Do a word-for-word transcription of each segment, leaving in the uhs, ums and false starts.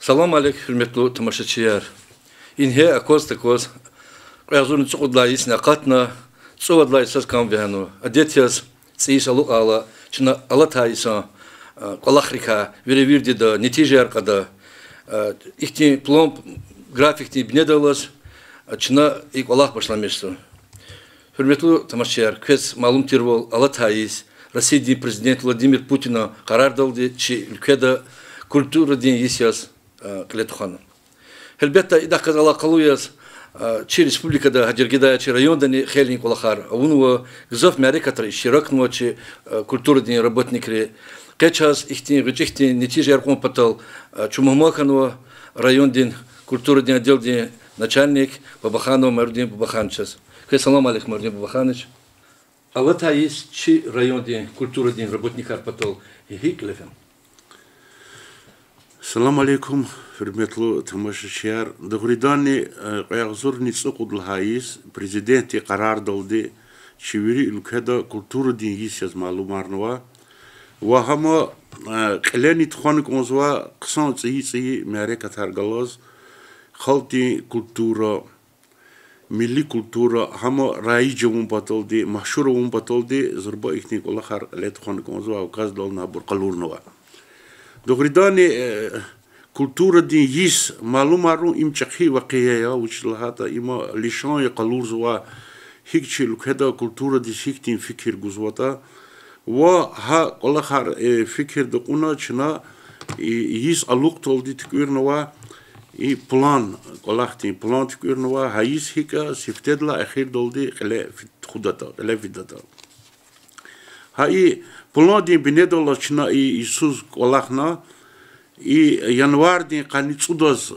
Салам алейк, гьуьрметлу тамашачияр! Ингье акваз-такваз кьве агъзурни цӀукьуд лагьай йисни акъатна, цӀувад лагьай йисаз кам вегьенва. Адет яз, цӀийи йис алукьайла, чна алатай йисан кӀвалахрикай веревирдида, нетижаяр кьада, ихьтин план, графикдин бинедаллаз чна и кӀвалах башламишзава. Гьуьрметлу тамашачияр, квез малум тирвал, алатай йис Россиядин Президент Владимир Путина къарардалди чи уьлкведа культурадин йис яз кьиле тухвана. Гьелбетда, идахъ галаз алакъалу яз, чи республикада, гьа жергедай чи райондани хейлин кӀвалахар авунва, гзаф мярекатра иштиракнава чи культурадин работникри. Къе чаз ихьтин гъвечӀи хьтин нетижаяр кьун патал чун мугьман хьанва райондин культурадин отделдин начальник Бабаханов Майрудин Бабахановичаз. Квез салам алейк, Майрудин Бабаханович. Алатай йис чи райондин культурадин работникар патал гьикӀ кьиле фена? Салам алейкум, гьуьрметлу тамашачияр! Дугъриданни, кьве агъзурни цӀукьуд лагьай йис Президентдин къарардалди чи вири уьлкведа культурадин йис яз малумарнава. Ва гьам кьилени тухвана кӀанзава хъсан цӀийи-цӀийи мярекатар галаз, халкьдин культура, милли культура гьам раиж авун паталди, машгьур авун паталди зурба ихьтин кӀвалахар кьиле тухвана кӀанзава, квез лагьайдални абур къалурнава. Дугъриданни, культурадин йис малумарун им чӀехи вакъиа я, вучиз лагьайтӀа им лишан я къалурзавай, гьикӀ чи уьлкведа культурадиз гьихьтин фикир гузватӀа. Ва гьа кӀвалахар фикирда кьуна чна и йис алукьдалди туькӀуьрнава, и план, кӀвалахдин план туькӀуьрнава, гьа йис гьикӀ я сифтедилай эхирдалди кьиле фи-, тухудатӀа, кьиле фидатӀа. Гьа и пландин бинедаллаз чна и йисуз кӀвалахна, и январдин къанни цӀудаз,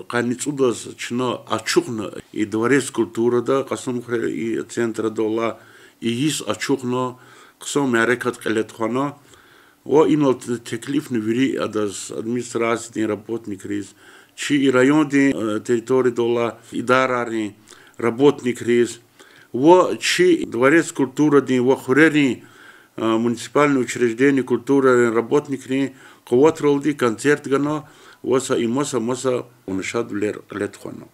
къанни цӀудаз чна ачухна и Дворец культурада, Кьасумхуьре и центрада авай, и йис ачухна, хъсан мярекат кьиле тухвана. Ва инал те-, теклифна вири адаз, администрациядин работникриз, чи и райондин территорияда авай идарайрин работникриз ва чи Дворец культурадин ва хуьрерин, муниципальный учреждение культурайрин работникрин къуватралди концерт гана ва са и маса-маса авуна, шадвилер кьиле тухвана.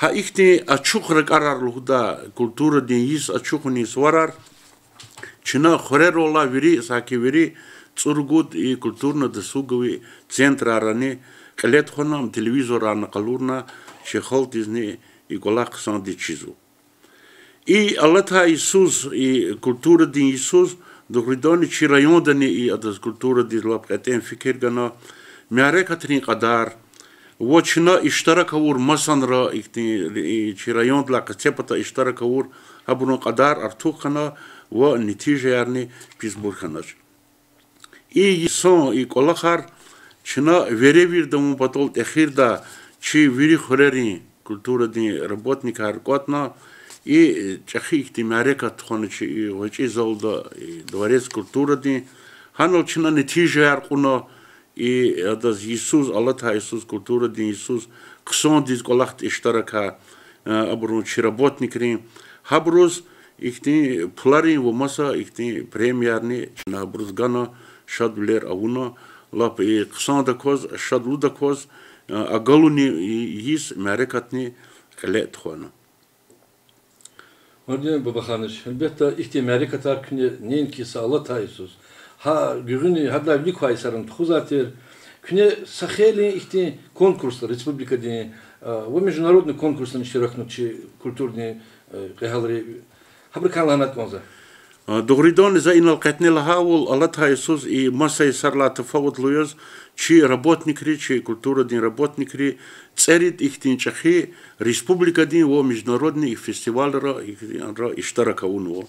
Гьа ихьтин ачух ракӀарар лугьудай культурадин йис ачухунин суварар чна хуьрера авай вири, саки вири цӀуругуд и культурно-досуговый центрарани кьиле тухвана, ам телевизоррани къалурна, чи халкьдизни и кӀвалах хъсандиз чизва. И алатай йисуз, и культурадин йисуз, дугъриданни, чи райондани и адаз, культурадиз, лап кьетӀен фикир гана, мярекатрин кьадар ва чна иштирак авур масанра, ихьтин, и чи райондилай къецепата иштирак авур, гьабурун кьадар артух хьана ва нетижаярни писбур хьанач. И йисан и кӀвалахар чна веревирд авун патал тӀехирдай чи вири хуьрерин культурадин работникар кӀватӀна, и чӀехи ихьтин мярекат тухвана чи и гъвечӀи залда, и Дворец культурадин. Гьанал чна нетижаяр кьуна, и адаз йисуз, алатай йисуз, культурадин йисуз хъсандиз кӀвалахда иштиракай абурун, чи работникрин. Гьабуруз ихьтин пуларин ва маса ихьтин премиярни чна абуруз гана, шадвилер авуна, лап и хъсандаказ, шадлудаказ, агалунин и йис, мярекатни кьиле тухвана. Майрудин Бабаханович, гьелбетда, ихьтин мярекатар куьне неинки са алатай йисуз, гьа гуьгъуьни гьадалай вилик квай йисарани тухузвай тир. Куьне са хейлин ихьтин конкурсда, республикадин ва международный конкурсда иштиракна чи культурадин кьегьалри, гьабурукай лагьана кӀанзава. Дугъриданни, за инал кьетӀен лагьайвал, алатай йисуз и маса йисарилай тафаватлу яз, чи работникри, чи культурадин работникри цӀерид ихьтин чӀехи республикадин ва международный фестивалра, ихьтинра иштирак авунва.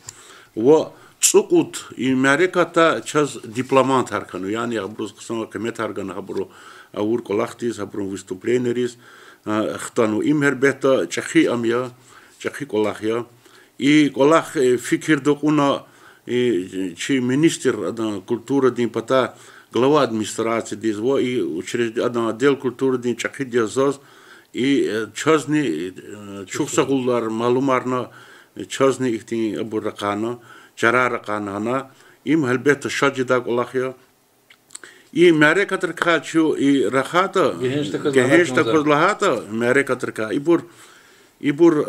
Ва цӀукьуд и мярекатда чаз дипломантар хьанва, яни абуруз хъсан къиметар гана, гьабуру авур кӀвалахдиз, гьабурун выступлениейриз хтанва. Им гьелбетда чӀехи ам я, чӀехи кӀвалах я. И кӀвалах фикирда кьуна чи министр, адан культурадин патай глава администрациядиз ва и учрежде-, адан отдел культурадин чӀехиди яз заз, и чазни чухсагъулар малумарна, чазни ихьтин абур ракъана, чарар ракъана гьана. Им гьелбетда шад жедай кӀвалах я. И мярекатрикай чун и рахайтӀа, гегьенш такваз лагьайтӀа, мярекатрикай ибур, ибур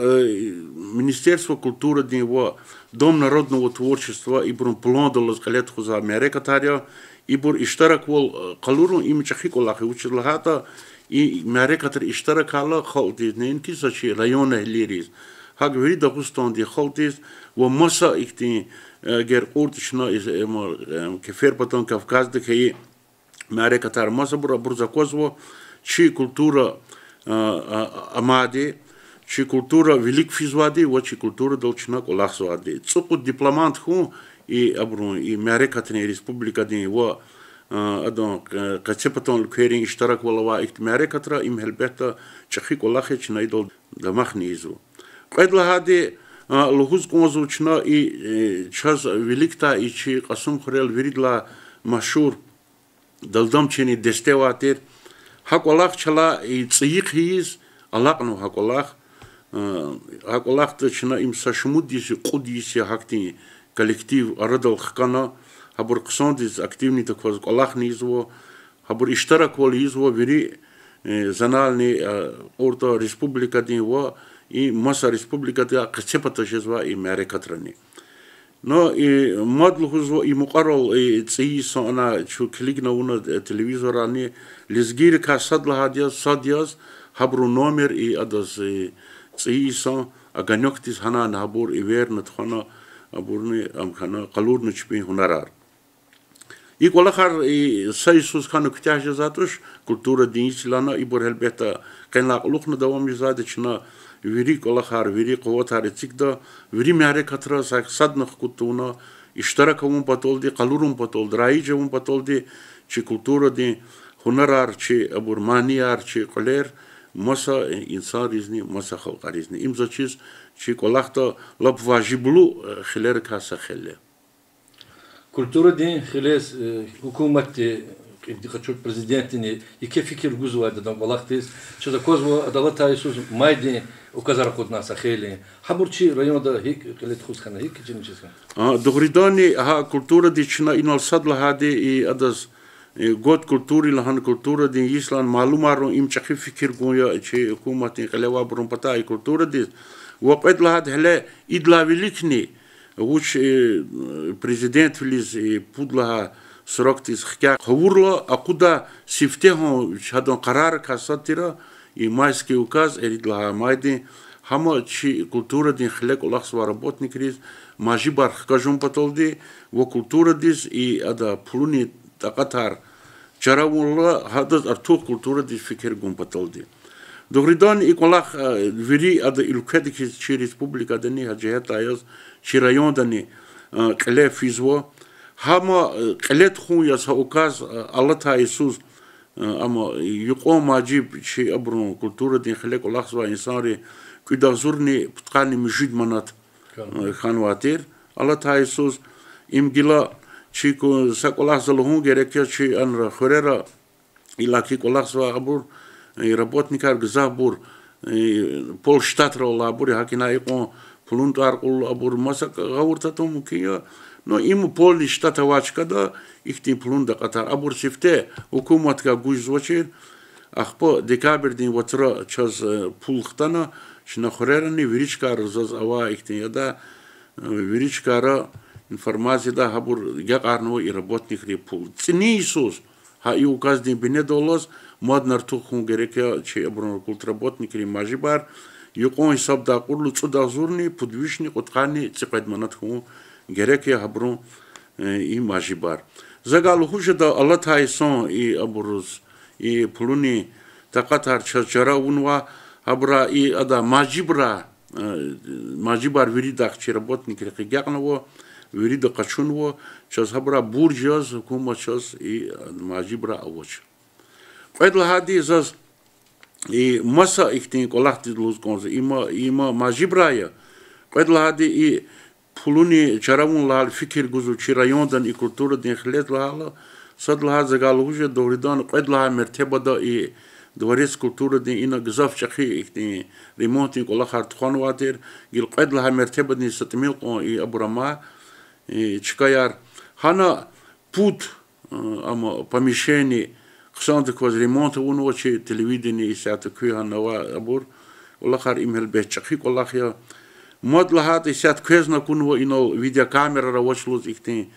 Министерство культурадин ва Дом народного творчества ибурун пландал алаз кьиле тухузвай мярекатар я. Ибур иштираквал къалурун им чӀехи кӀвалах я, вучиз лагьайтӀа и мярекатра иштиракайла халкьдиз, неинки са чи районэгьлийриз, гьакӀ вири Дагъустандин халкьдиз ва маса ихьтин, эгер кьуртӀа чна кеферпатан Кавказда хьайи мярекатар масабур, абуруз аквазва чи культура амайди, чи культура вилик физвайди ва чи культурадал чна кӀвалахзавайди. ЦӀукьуд дипломант хьун и абурун, и мярекатрин, республикадин ва адан къецепатан уьлквейрин иштираквал авай ихьтин мярекатра, им гьелбетда чӀехи кӀвалах я, чна идал дамахни ийизва. Кьвед лагьайди, лугьуз кӀанзава чна и, чаз виликдай и чи Кьасумхуьрел виридалай машгьур Далдамчийрин десте авай тир. Гьа кӀвалах чалай и цӀийи хъийиз алакьнава гьа кӀвалах. Гьа кӀвалахда чна им са шумуд йис я, кьуд йис я гьахьтин коллектив арадал хкана. Гьабур хъсандиз активни такваз кӀвалахни ийизва. Гьабур иштираквал ийизва вири зональный, кьуртӀа республикадин ва и маса республикада къецепата жезвай и мярекатрани. Ну, и мад лугьузва, и мукьварал, и цӀийи йисан ана чун килигна авуна телевизоррани, лезгийрикай сад лагьайди яз, сад яз, гьабурун номер и адаз, цӀийи йисан Огонёкдиз гьанани гьабур эверна тухвана, абурни ам хьана къалурна чпин гьунарар. И кӀвалахар са йисуз хьана куьтягь жезвай туш, культурадин йис лагьана, ибур гьелбетда къенлай кьулухъни давам жезвайди, чна вири кӀвалахар, вири къуватар эцигда, вири мярекатра са садни хкуд тавуна, иштирак авун паталди, къалурун паталди, раиж авун паталди, чи культурадин гьунарар, чи абур манияр, чи кьуьлер маса инсанризни, маса халкьаризни. Им заз чиз чи кӀвалахда лап важиблу хилерикай са хел я. Культурадин хилез гьукуматди, кьилди къачур президентдини еке фикир гузвайди адан кӀвалахдиз, чаз аквазва, ада алатай йисуз майдин указар акъуднай са хейлин. Гьабур чи районда гьикӀ кьиле тухуз хьана, гьикӀ чирун чиз хьана? Дугъриданни, гьа культурадиз чна инал сад лагьайди, и адаз, год культуры лагьана, культурадин йис лагьана малумарун, им чӀехи фикир гун я чи гьукуматдин кьиле авайбурун патай и культурадиз. Ва кьвед лагьайди, гьеле идалай виликни вуч, президентвилиз пуд лагьай срокдиз хкягъ авурла, акъудай сифте гьа вич гьадан къараррикай сад тир и майский указ, ирид лагьай майдин, гьам чи культурадин хиле кӀвалахзавай работникриз мажибар хкажун паталди ва культурадиз и ада пулунин такьатар чара авурла, гьадаз артух культурадиз фикир гун паталди. Дугъриданни и кӀвалах вири ада уьлкведа хьиз чи республикадани, гьа жигьетдай яз чи райондани кьиле физва. Гьам кьиле тухун яз гьа указ алатай йисуз, амма юкьван мажиб чи абурун культурадин хиле кӀвалахзавай инсанри кӀуьд агъзурни пудкъанни муьжуьд манат хьанвай тир алатай йисуз. Им гила чи ку-, са кӀвалах за лугьун герек я, чи анра хуьрера иллаки кӀвалахзавай абур, работникар гзафбур, полштатра алайбур, гьакӀ ина икьван пулун тӀвар кьула абур, маса гъавурда атун мумкин я. Но им полный штат авай чкада ихьтин пулунин такьатар. Абур сифте гьукуматдикай гуз жезвачир. Ахпа декабрдин вацра чаз пул хтана, чна хуьрерани, вири чкайра заз авай ихьтин яда, вири чкайра информацияда гьабур агакьарнава и работникрин пул. ЦӀинин йисуз гьа и указдин бинедаллаз мадни артух хьун герек я чи абурун культработникрин мажибар. Юкьван гьисабдай кьурла, цӀуд агъзурни пуд вишни кьудкъанни цӀикьвед манат хьун герек я гьабурун и мажибар. За гьакӀ лугьуз жеда, алатай йисан и абуруз и пулунин такьатар чаз чара авунва, гьабурай и ада мажибурай, мажибар виридахъ чи работникрихъ агакьнава, вирида къачунва, чаз гьабурай бурж яз гьукумат чаз и мажибурай авач. Кьвед лагьайди заз и маса ихьтин кӀвалахдиз лугьуз кӀанзава, има, има мажибурай я. Кьвед лагьайди и пулунин чара авун лагьайла фикир гузва чи райондани и культурадин хилез лагьайла, сад лагьайди за гьакӀ лугьуз жеда, дугъриданни кьвед лагьай мертебада и дворец культурадин ина гзаф чӀехи ихьтин ремонтдин кӀвалахар тухванвай тир, гила кьвед лагьай мертебадин са тӀимил кьван и абур амай, и чкаяр. Гьана пуд Амма помещение хъсандаказ ремонт авунва чи телевидение, исятда куьн гьана авай абур. КӀвалахар им гьелбет чӀехи кӀвалах я. Мад лагьайтӀа, исятда квезни акунва инал видеокамераяр авач лугьуз ихьтин,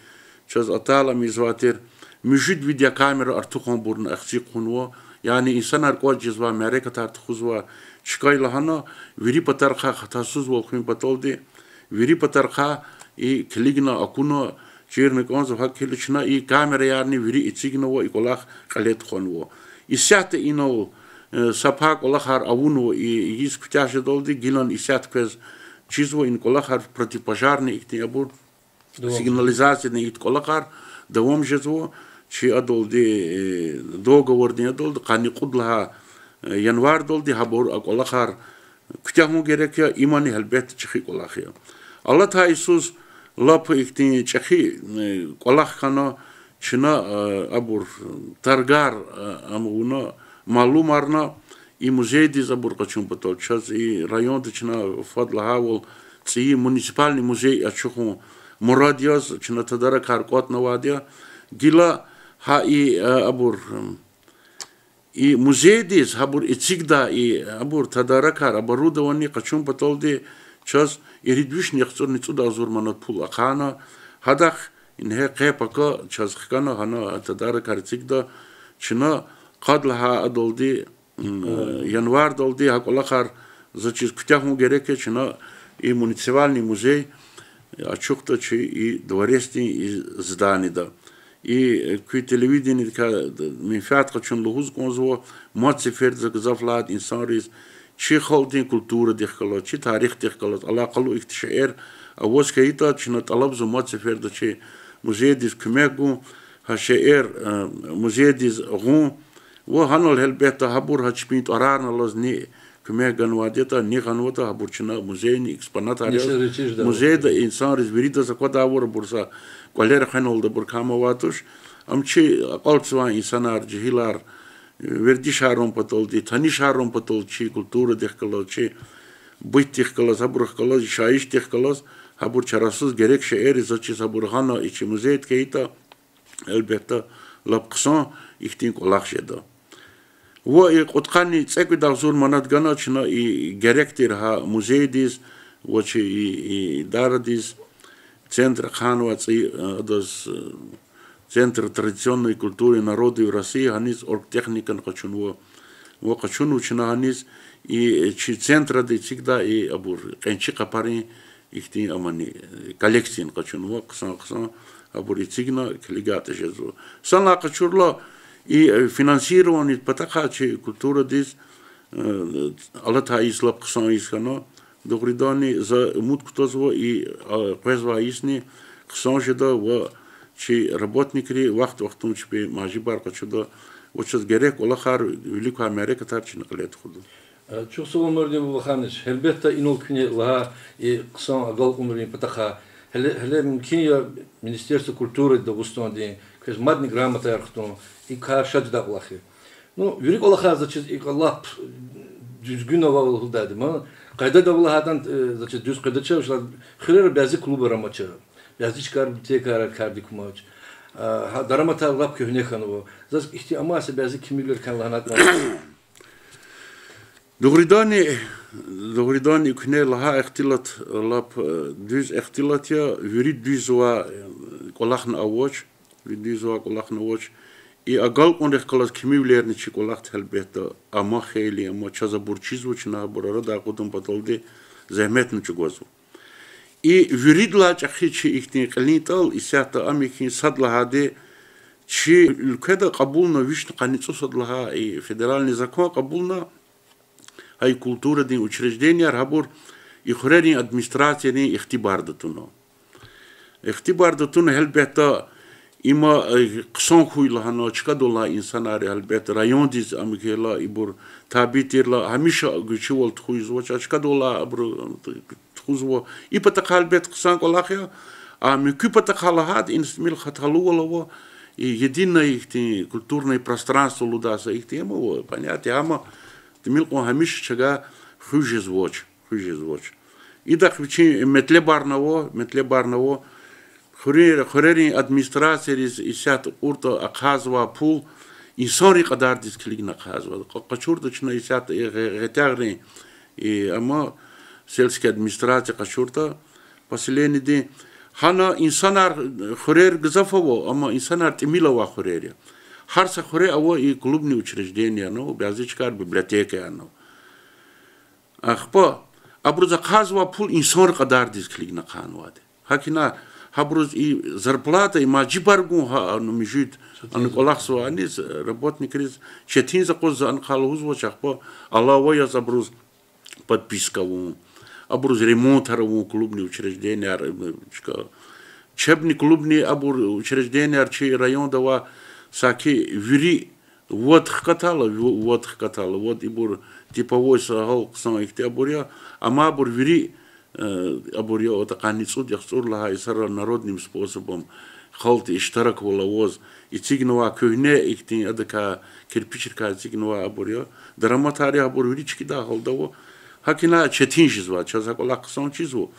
чаз атайла ам ийизвай тир. Муьжуьд видеокамера артуханбурни ахци хъувунва. Яни инсанар кӀватӀ жезвай мярекатар тухузвай чка я лагьана, вири патарихъай хатасузвал хуьн паталди, вири патарихъай и килигна акуна, чирна кӀанзава гьакӀ хьайила чна и камераярни вири эцигнава, и кӀвалах кьиле тухванва. Исятда инал, э, са пай кӀвалахар авунва, и йис куьтягь жедалди, гилан исятда квез чизва и кӀвалахар, противопожарный ихьтин абур, сигнализациядин ихьтин кӀвалахар давам жезва, чи адалди, э, договордин адалди, къанни кьуд лагьай, э, январдалди гьабур а кӀвалахар куьтягьун герек я, имани гьелбетда чӀехи кӀвалах я. Алатай йисуз лап ихьтин чӀехи, э, кӀвалах хьана, чна, э, абур таргар, э, ам авуна, малумарна, и музейдиз абур къачун патал. Чаз и районда чна фад лагьайвал цӀийи муниципальный музей ачухун мурад яз, чна тадаракар кӀватӀнавайди я. Гила гьа и, э, абур, м, и музейдиз гьабур эцигдай, и абур тадаракар, оборудование къачун паталди чаз ирид вишни яхцӀурни цӀуд агъзур манат пул ахъайна. Гьадахъ ингье къе-пака чаз хкана гьана тадаракар эцигда, чна къад лагьай адалди, м, январдалди гьа кӀвалахар за чиз куьтягьун герек я, чна и муниципальный музей ачухда чи и дворецдин и зданиеда. И куь телевидениедикай менфят къачуна лугьуз кӀанзава, мад сеферда за гзаф лагьайди инсанриз, чи халкьдин культурадихъ галаз, чи тарихдихъ галаз алакъалу ихьтин шейэр аваз хьайитӀа, чна тӀалабзава мад сеферда чи музейдиз куьмек гун, гьа шейэр, э, музейдиз гъун. Ва гьанал гьелбетда гьабур гьа чпин тӀварарни алаз ни куьмек ганвайди ятӀа, ни гъанватӀа, гьабур чна музейни экспонатар яз, музейда инсанриз виридаз аквадайвал, абур са кӀвалера хвеналда абур кам авай туш. Ам чи акьалтзавай инсанар, жегьилар, вердишарун паталди, танишарун патал чи культурадихъ галаз, чи быттдихъ галаз, гьабурухъ галаз, яшайишдихъ галаз, гьабур чарасуз герек шейэр я, за чиз гьабур гъана и чи музейдиз хьайитӀа, гьелбетда, лап хъсан ихьтин кӀвалах жеда. Ва и кьудкъанни цӀекӀуьд агъзур манат гана чна и герек тир гьа музейдиз, ва чи и, и идарадиз, центр хъанвай цӀи, адаз, э, Центр традиционной культуры народов России, гьаниз оргтехникани къачунва. Ва къачунва чна гьаниз и чи центрда эцигдай и абур кьенчи къапарин ихьтин амани, э, коллекцияни къачунва, хъсан-хъсан абур эцигна килигайтӀа жезва. Санлай къачурла, и, э, финансирование патахъай чи культурадиз, э, алатай йис лап хъсан йис хьана. Дугъриданни, за умуд кутазва и, а, къвезвай йисни хъсан жеда ва чи работникри вахт-вахтунда чпи мажибар къачуда ва чаз герек кӀвалахар, вилик квай мярекатар чна кьиле тухуда. Э, чухсагъул, Нурдин Бабаханович, гьелбетда, инал куьне лагьай и хъсан агалкьунрин патахъай, гьеле, гьеле мумкин я Министерство культуры Дагъустандин квез мадни грамотаяр хтун, и кар шад жедай кӀвалах я. Ну, вири кӀвалахар, за чиз, икӀ лап дуьзгуьн ава лугьудайди ман. Къайдада ава лагьайтӀа, э, за чиз дуьз къайдада чавуш лагьайтӀа, хуьрера бязи клубар амач, бязи чкайра библиотекайрай кардик кумач. А, гьа, дараматар лап куьгьне хьанва. Заз ихьтин амай са бязи кимивилер хьана лагьанайтӀа. Дугъриданни, дугъриданни, куьне лагьай ихтилат лап, э, дуьз ихтилат я, вири дуьзвай, э, кӀвалахни авач, вири дуьзвай кӀвалахни авач. И агалкьунрихъ галаз кимивилерни чи кӀвалахда гьелбетда ама хейлин, амма чаз абур чизва, чна абур арадай акъудун паталди зегьметни чӀугвазва. И виридалай чӀехи чи ихьтин кьилин тӀал исятда ам я хьи, сад лагьайди, чи уьлкведа кьабулна вишни къанни цӀусад лагьай и федеральный закон кьабулна, гьа и культурадин учрежденияр гьабур и хуьрерин администрацийрин ихтибарда туна. Ихтибарда туна, гьелбетда, има, э, хъсан хьуй лагьана чкадал алай инсанар, гьелбетда, райондиз ам хьайила, ибур табий тирла, гьамиша гуьзчивал тухузвач, а чкадал алай абуру тухузва. И патахъай, гьелбетда, хъсан кӀвалах я. А муькуь патахъай лагьайтӀа, инс тӀимил хаталувал ава, и единое ихьтин культурное пространство лугьудай са ихьтин ама ава, понятие, амма тӀимил кьван гьамиша чавай хуьз жезвач, хуьз жезвач. Идахъ вичин метлебарни ава, метлебарни ава. Хуьре-, хуьрерин администрацияриз исятда кьуртӀа ахъайзавай пул инсанрин кьадардиз килигна ахъайзава. Къа-, къачуртӀа чна исятда и гъе-, гъетягърин, и, амма сельский администрация къачуртӀа, поселениедин, гьана инсанар, хуьрер гзаф ава, амма инсанар тӀимил авай хуьрер я. Гьар са хуьре ава и клубный учреждениеяр, ну, бязи чкайра библиотекаяр ава. Ахпа абуруз ахъайзавай пул инсанрин кьадардиз килигна ахъайнавайди. ГьакӀ ина гьабуруз и зарплата, и мажибар гун гьа, ну, муьжуьд, ана кӀвалахзавай аниз, работникриз четин за акъваз, за анихъай лугьузвач, ахпа алава яз абуруз подписка авун, абуруз ремонтар авун, клубный учреждениеяр, э, чка. Учебный, клубный абур учреждениеяр чи районда ава, саки вири вад хкатайла, ву-, вад хкатайла, вад ибур типовой са гьал хъсан ихьтин абур я, амма абур вири, э, абур я, отакъанни цӀуд яхцӀур лагьай йисара народным способом, халкьди иштираквал аваз эцигнавай куьгьне ихьтин, адакай, кирпичрикай эцигнавай абур я. Дараматар я, абур вири чкӀидай гьалда ава. ГьакӀ ина четин жезва, чаз гьа кӀвалах хъсан чизва.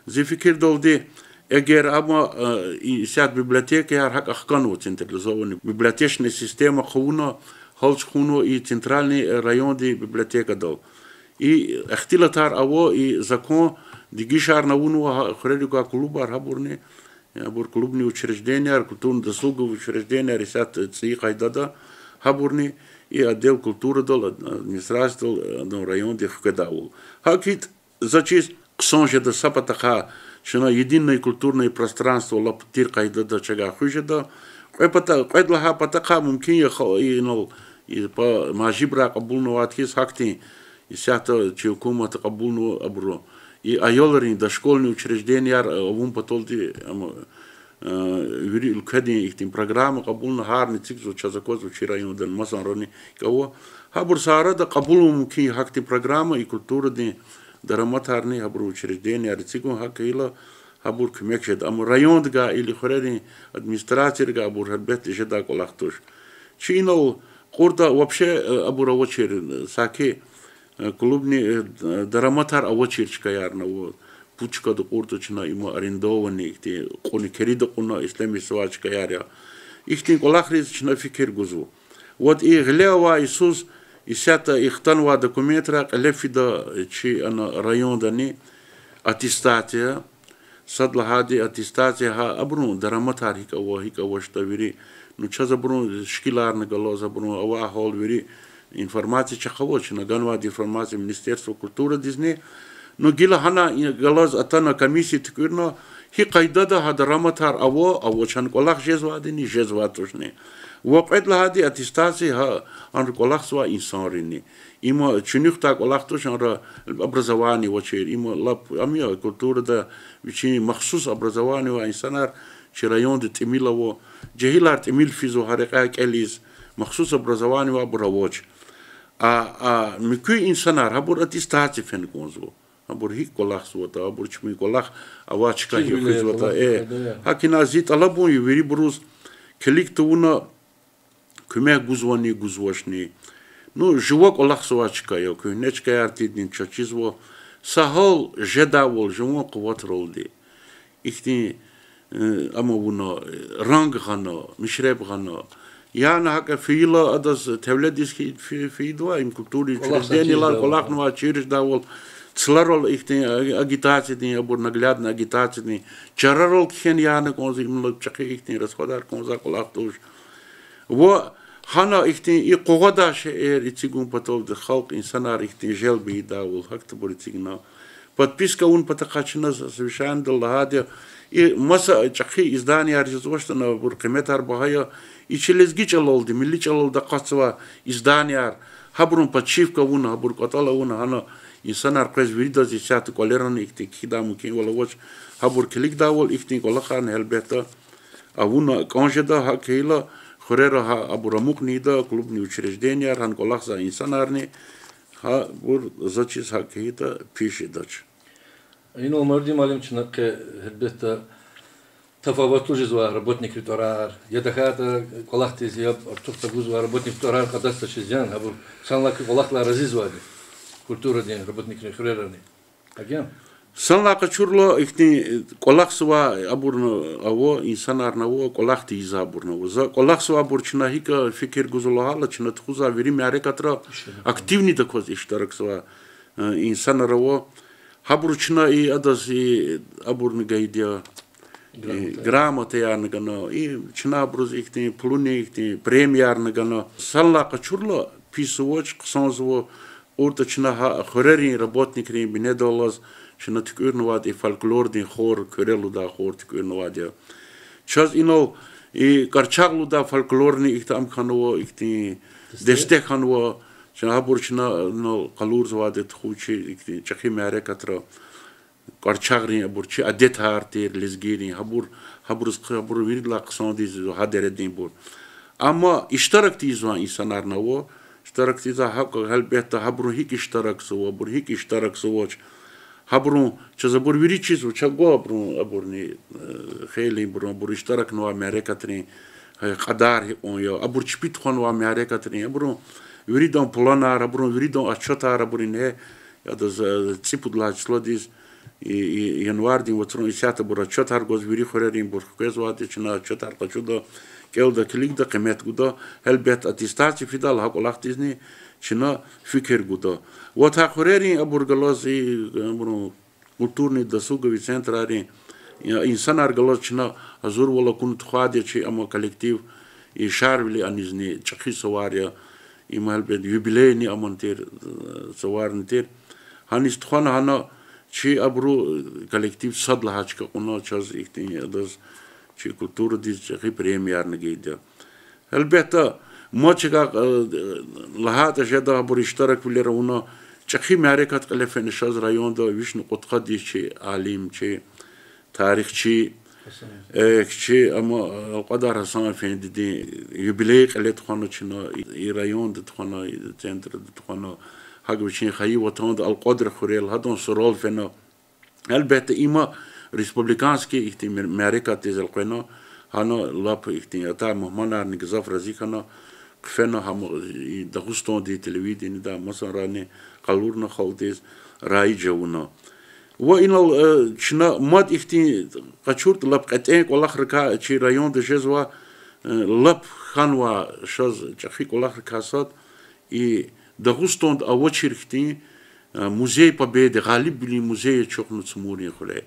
Зи фикирдалди, эгер амма, э, и-, исятда библиотекаяр гьакӀ хканва, централизованный библиотечная система хъувуна, гьалчи хъувунва и центральный, э, райондин библиотекадал. И ихтилатар ава, и закон дегишарна авунва, гьа, хуьрерикай клубар гьабурни, абур клубный учреждениеяр, культурно-досуговый учреждениеяр исятда цӀийи къайдада, гьабурни и отдел культурадал, администрациядал, э, адан районди хкведайвал. ГьакӀ хьайитӀа, заз чиз хъсан жеда са патахъай, чна единое культурное пространство лап тир къайдада чавай хуьз жеда. Кьве пата-, кьвед лагьай патахъай мумкин я хал-, инал, и па-, мажибрай кьабулнавайди хьиз гьахьтин, исятда чи гьукуматди кьабулнава абуру. И аялрин дошкольный учреждениеяр авун паталди, ам, э, вири уьлкведин ихьтин программа кьабулна, гьарни эцигзава, чаз аквазва чи райондани, масанрани ава. Гьабур са арада кьабулун мумкин я гьахьтин программа, и культурадин дараматарни, гьабурун учреждениеяр эцигун, гьакӀ хьайила гьабур куьмек жеда. Амма райондагай или хуьрерин администрацийригай абур гьелбетда жедай кӀвалах туш. Чи инал кьуртӀа вообще, э, абур авачир, саки, э, клубный, э, дараматар авачир чкаярни ава. Пуд чкада кьуртӀа чна има арендованный ихьтин, кьуна, кирада кьуна ишлемишзавай чкаяр я. Ихьтин кӀвалахриз чна фикир гузва. Вот и гъиле авай йисуз исятда и хтанвай документрай кьиле фида чи ана райондани аттестация, сад лагьайди аттестация, гьа абурун дараматар гьикӀ ава, гьикӀ авачтӀа вири. Ну, чаз абурун шикиларни галаз, абурун авай гьал вири информация чахъ ава, чна ганвайди информация Министерство культурадизни. Ну, гила гьана и галаз атана комиссия туькӀуьрна, гьи къайдада гьа дараматар ава, авач, гьана кӀвалах жезвайдини, жезвай тушни. Ва кьвед лагьайди аттестация гьа, анра кӀвалахзавай инсанрини. Има чуьнуьхдай кӀвалах туш, анра образование авачир. Има лап, ам я культурада вичин махсус образование авай инсанар чи районда тӀимил ава, жегьилар тӀимил физва гьа рекьяй кӀелиз, махсус образование авайбур авач. А, а муькуь инсанар, гьабур аттестация фена кӀанзава. Гьабур гьикӀ кӀвалахзаватӀа, гьабур чпин кӀвалах авай чка гьикӀ хуьзватӀа, э. ГьакӀ ина зи тӀалабун я вирибуруз, килиг тавуна, куьмек гузвани, гузвачни. Ну, жува кӀвалахзавай чка я, куьгьне чкаяр тирди чаз чизва, са гьал жедайвал жуван къуватралди ихьтин, э, ам авуна, э, ранг гъана, мишреб гъана. Яна гьакӀа фейила адаз, девлетдиз хьи-, фи-, фейидавай, им культурный учреждениелар кӀвалахнавай чир жедайвал, цларал ихьтин а-, агитациядин, абур наглядный агитациядин чарарал кхьена яна кӀанзава, им лап чӀехи ихьтин расходар кӀанзавай кӀвалах туш. Ва гьана ихьтин и къугъвадай шейэр эцигун паталди халкь, инсанар ихьтин желба ийидайвал, гьахьтинбур эцигна. Подписка авун патахъай чна совещаниедал лагьайди я, и маса чӀехи изданияр жезвачтӀани, абур къиметар багьа я, и чи лезги чӀалалди, милли чӀалалди акъатзавай изданияр, гьабурун подшивка авуна, гьабур кӀватӀал авуна, гьана инсанар къвез виридаз исятда кӀвалерани ихьтин кхьидай мумкинвал авач, гьабур килигдайвал ихьтин кӀвалахарни гьелбетда авуна кӀан жеда, гьакӀ хьайила хуьрера гьа абур амукьни ийида, клубный учреждениеяр, гьана кӀвалахзавай инсанарни, гьабур заз чиз гьакӀ хьайитӀа пис жедач. Инал, Мавридий муаллим, чна къе гьелбетда тафаватлу жезвай работникрин тӀварар, я тахьайтӀа кӀвалахдиз яб артух тагузвай работникрин тӀварар кьадаз тачиз ян, гьабур санлай куь кӀвалахдилай разизвайди, культурадин работникрин хуьрерани. ГьакӀ я? Санлай къачурла, ихьтин кӀвалахзавай абурни ава, инсанарни ава, кӀвалах тийизвайбурни ава. За кӀвалахзавайбур чна гьикӀ фикир гузва лагьайтӀа, чна тухузвай вири мярекатра активни акваз иштиракзавай инсанар ава. Гьабуру чна и адаз и абурни гайиди я, грамотаярни гана, и чна абуруз ихьтин пулунин ихьтин премиярни гана. Санлай къачурла, пис авач, хъсанзава. Уртӏа чна гьа хуьрерин работникрин бинедаллаз чна туькӏуьрнавайди фольклордин хор, Куьре лугьудай хор туькӏуьрнавайди я. Чаз инал и Кӏарчагъ лугьудай фольклорный ихьтин ам хьанва, ихьтин десте хьанва. Чна гьабур чна инал къалурзавайди я тухуз чи ихьтин чӏехи мярекатра. Кӏварчагърин абур чи адетар тир, лезгийрин, гьабур, гьабуруз хъ-, гьабур виридалай хъсандиз гьа дерединбур. Амма иштирак тийизвай инсанарни ава, иштирак тийизвай гьакӏ, гьелбетда, гьабурун гьикӏ иштиракзава, абурун гьикӏ иштиракзавач, гьабурун, чаз абур вири чизва, чавай абурун, абурни, э, хейлинбурун, абур иштиракнавай мярекатрин, э, кьадар гьикьван я, абур чпи тухванвай мярекатрин, абурун виридан планар, абурун виридан отчётар, абурун гье, адаз, э, цӏипуд лагьай числодиз, и, и, январдин вацран исятда абур отчётар гваз вири хуьреринбур хквезвайди, чна отчётар къачуда, кӏелда, килигда, къимет гуда, гьелбетда, аттестация фидайла гьа кӏвалахдизни чна фикир гуда. Ва гьа хуьрерин абур галаз и, абурун культурно-досуговый центрарин инсанар галаз чна гьазурвал акуна тухвайди я чи, амма коллектив и Шарвили анизни чӏехи сувар я, им гьелбет юбилейный аман тир, э, суварни тир. Гьаниз тухвана гьана чи абуру, э, коллектив сад лагьай чка кьуна, чаз ихьтин адаз чи культурадиз чӏехи премиярни гайиди я. Гьелбетда, мад чкадал, э, лагьайтӏа жеда, абур иштираквилер авуна, чӏехи мярекат кьиле фена шаз районда вишни кьудкъадиз чи алим, чи тарихчи, э, чи, амма, э, Алкьвадар Гьасан эфендидин юбилей кьиле тухвана чна, и, и районда тухвана, и центрда тухвана, гьакӏ вичин хайи ватанда, Алкьвадар хуьрел, гьадан сурал фена. Гьелбетда, има республиканский ихьтин мер-, мярекатдиз элкъвена, гьана лап ихьтин атай мугьманарни гзаф рази хьана, хъфена гьам, и Дагъустандин телевидениедай, масанрани къалурна халкьдиз, раиж авуна. Ва инал, э, чна мад ихьтин къачуртӏа, лап кьетӏен кӏвалахрикай чи районда жезва, э, лап хьанвай шаз чӏехи кӏвалахрикай сад, и Дагъустанда авачир хьтин, э, музей Победы, Гъалибвилин музей ачухна Цмуррин хуьре.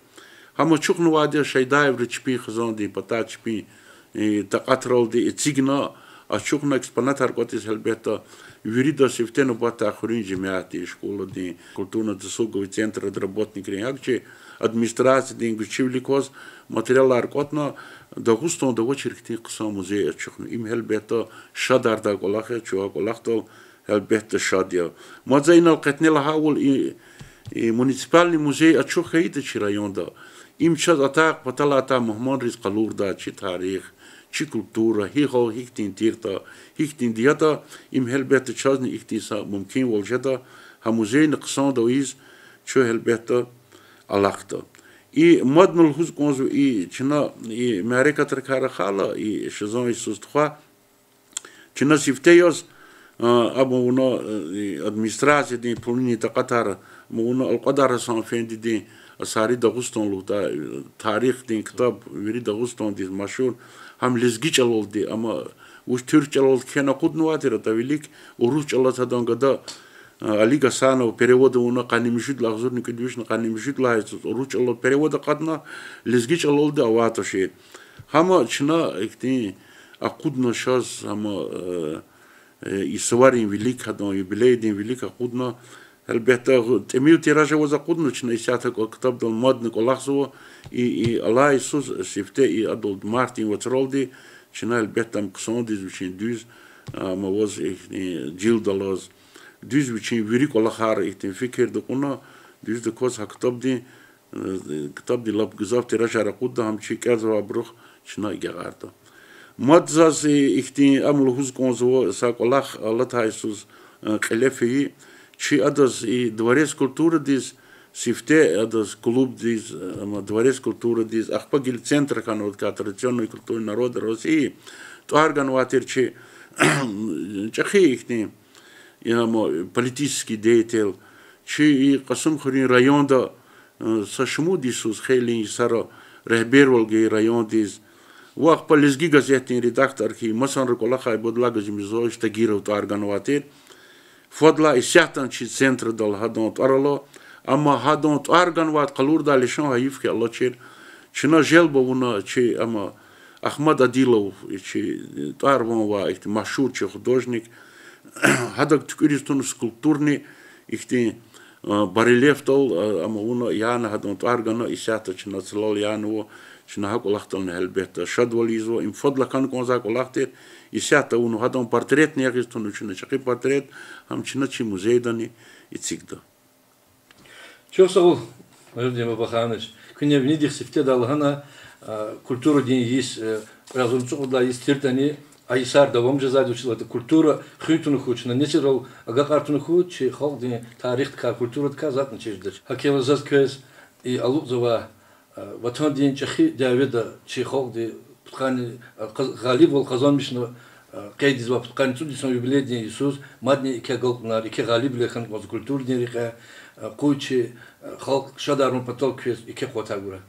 Гьам ачухнавайди я Шайдаеври чпин хизандин патай чпин, э, такьатралди эцигна, ачухна, экспонатар кӏватӏиз, гьелбетда, вирида сифте нубатдай хуьруьн жемятдин, школадин, культурно-досуговый центрдин работникрин, гьакӏ чи администрациядин гуьзчивилик кваз материалар кӏватӏна, Дагъустанда авачир хьтин хъсан музей ачухна. Им, гьелбетда, шадардай кӏвалах я, чун а кӏвалахдал, гьелбетда, шад я. Мад за инал кьетӏен лагьайвал, и, и муниципальный музей ачух хьайитӏа чи районда, им чаз атай, паталай атай мугьманриз къалурдай чи тарих, чи культура, гьи гьал гьихьтин тиртӏа, гьихьтинди ятӏа, им, гьелбетда, чазни ихьтин са мумкинвал жеда, гьа музейни хъсандал ийиз, чун, гьелбетда, алахъда. И мадни лугьуз кӏанзава, и чна и мярекатрикай рахайла, и шазан йисуз тухвай, чна сифте яз, а, абур авуна, э, и администрациядин пулунин такьатар, ам авуна Алкьвадар Гьасан эфендидин Асари Дагъустан лугьудай, э, тарихдин ктаб, вири Дагъустандиз машгьур, гьам лезги чӏалалди, амма вуч туьрк чӏалалди кхьена акъуднавай тир, атӏа вилик урус чӏалаз гьадан гада, э, Али Гасанов перевод авуна къанни муьжуьд лагьай, агъзурни кӏуьд вишни къанни муьжуьд лагьай йисуз урус чӏалал перевод акъатна, лезги чӏалалди авай тушир. Гьам чна ихьтин акъудна шаз, гьам, э, э, и суварин вилик, гьадан юбилейдин вилик акъудна. Гьелбетда, гъ-, тӏимил тираж аваз акъудна, чна исятда кӏвалах, ктабдал мадни кӏвалахзава, и, и алай йисуз сифте, и адалди мартдин вацралди, чна, гьелбетда, ам хъсандиз вичин дуьз, а, ам аваз ихьтин жилдаллаз, дуьз вичин вири кӏвалахар ихьтин фикирда кьуна, дуьздаказ гьа ктабдин, э, ктабдин лап гзаф тиражар акъудда, гьам чи кӏелзавайбурухъ чна агакьарда. Мад заз, э, ихьтин ам лугьуз кӏанзава, са кӏвалах алатай йисуз, э, кьиле фейи, чи адаз и Дворец культурадиз, сифте адаз клубдиз, э, ам Дворец культурадиз, ахпа гила центр хьанвайди традиционной культуры народа России, тӏвар ганвай тир чи чӏехи ихьтин, я ам политический деятель, чи и Кьасумхуьруьн районда Са шумуд йисуз хейлин йисара регьбервал гайи райондиз. Ва ахпа Лезги газетдин редактор хьи, масанра кӀвалахай Бадлагъ Газимизоевич Тагиров тӀвар ганвай тир. Фадлай исятдани чи центрдал гьадан тӀвар ала. Амма гьадан тӀвар ганвайди къалурдай лишан гьайиф хьи алачир. Чна желб авуна чи, амма Ахмад Адилов, чи тӀвар-ван авай ихьтин машгьур чи художник, гьадак туькӀуьриз туна скульптурный ихьтин барельефдал, амма авуна, яна гьадан тӀвар гана, исятда чна цлал янава, чна гьа кӀвалахдални гьелбетда шадвал ийизва, им фадлай хьана кӀанзавай кӀвалах тир, исятда авуна гьадан портретни ягъиз туна чна, чӀехи портрет, гьам чна чи музейдани эцигда. Чухсагъул, Мугьуьддин Бабаханович, куьне винидихъ сифте лагьана, культурадин йис, кьве агъзурни цӀукьуд лагьай йис тиртӀани, а йисар давам жезвайди я, вучиз лагьайтӀа культура хуьн туна хьуй, чна несилрал агакьар туна хьуй чи халкьдин тарихдикай, культурадикай затӀни чирдач. ГьакӀ хьайила заз квез и алукьзавай Ватандин чӀехи дяведа чи халкьди пудкъанни, къаз-, гъалибвал къазанмишна къейд ийизвай пудкъанни цӀуд йисан юбилейдин йисуз мадни еке агалкьунар, еке гъалибвилер хьана кӀанзава культурадин рекье, къуй чи халкь шадарун патал квез еке къуватар гурай.